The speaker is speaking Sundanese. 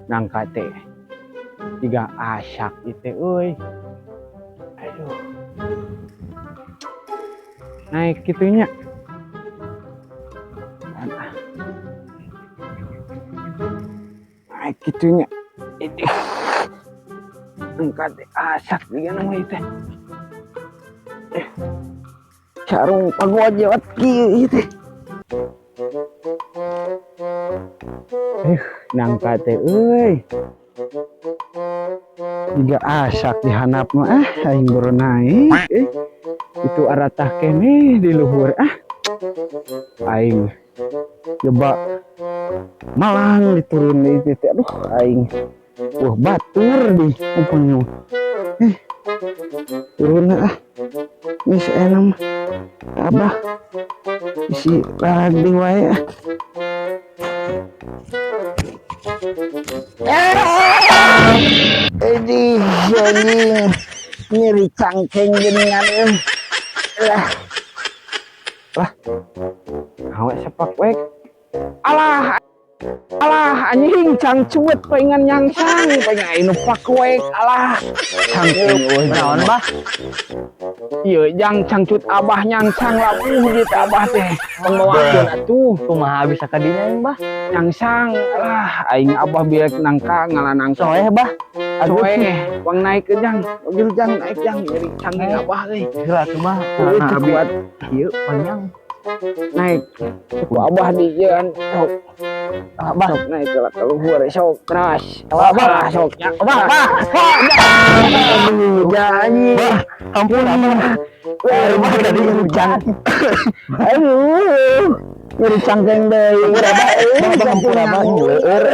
Nangka teh tiga asak itu euy. Aduh, naik kitunya. Ah. Naik kitunya ini, nangka teh asak juga nama itu. Eh, sarung pagojot kieu ieu teh. Eh, nangka teh euy. Jiga asak di handap mah, ah, aing baru naik eh. Itu aratah keneh di luhur, ah. Aing coba malang diturun di titik, aduh, aing wah batur di umpamanya. Eh, turun ah, ini enak mah abah isi lagi wae, ah. Ini anjing nyeri cangkeng jenengan eh. Lah. Lah. Awak sepak wek. Alah. Alah, anjing cangcuet pengen nyangsang, pengen aing nu pakwek. Alah. Cangkeng euy. Naon, Bah? Ieu jang cangcut abah nyangsang labuh di teh abah teh. Pangbawakeun atuh. Kumaha bisa ka dinya, Bah? Nyangsang. Alah, aing abah biar nangka ngala nangka. Soeh, Bah. Aduh, wang naik ke jang. Ogil jang naik jang nyeri cangkeng abah euy. Heula atuh, Bah. Euy, Nah, teu abi kuat ieu panjang. Naik. Ku abah di ieu sok. Abah. Sok naik ke luhur sok keras. Abah. Abah sok. Abah, Bah. Aduh, jangan. Bah, ampun, Abah. Wah, tadi hujan. Aduh, nyeri cangkeng deui. Ampun, Abah. Ampun, Abah. Nyeleur.